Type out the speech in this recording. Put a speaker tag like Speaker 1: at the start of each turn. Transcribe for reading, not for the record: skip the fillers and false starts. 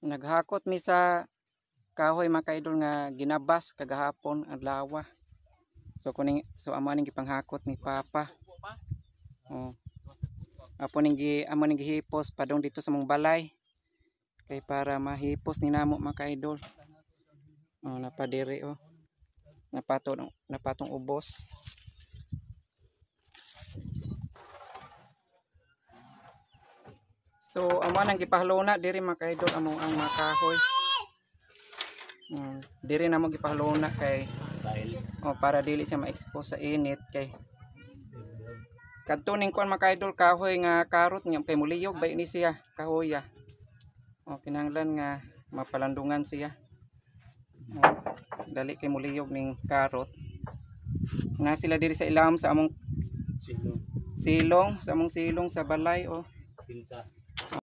Speaker 1: Naghakot mi sa kahoy, mga kaidol, nga ginabas kagahapon adlaw. So kuning, so amo ning gipanghakot ni Papa. Oh. Apo ning gi amo ning gihipos padung dito sa mong balay. Kay para mahipos ni namo, mga kaidol. Oh, napadiri oh. Napatong napatong ubos. So amo nang gipahalona diri, mga kaidol, amo ang mga kahoy. Diri namo gipahalona kay oh, para dili siya ma-expose sa init kay kadto ning kuan, mga kaidol, kahoy nga karot nga kay muliyog ba ni siya kahoya. Oh, kinahanglan nga mapalandungan siya. Oh, dali kay muliyog ning karot. Na sila diri sa ilawom sa among
Speaker 2: Silong.
Speaker 1: Silong, sa among silong sa balay oh.
Speaker 2: Pinsa.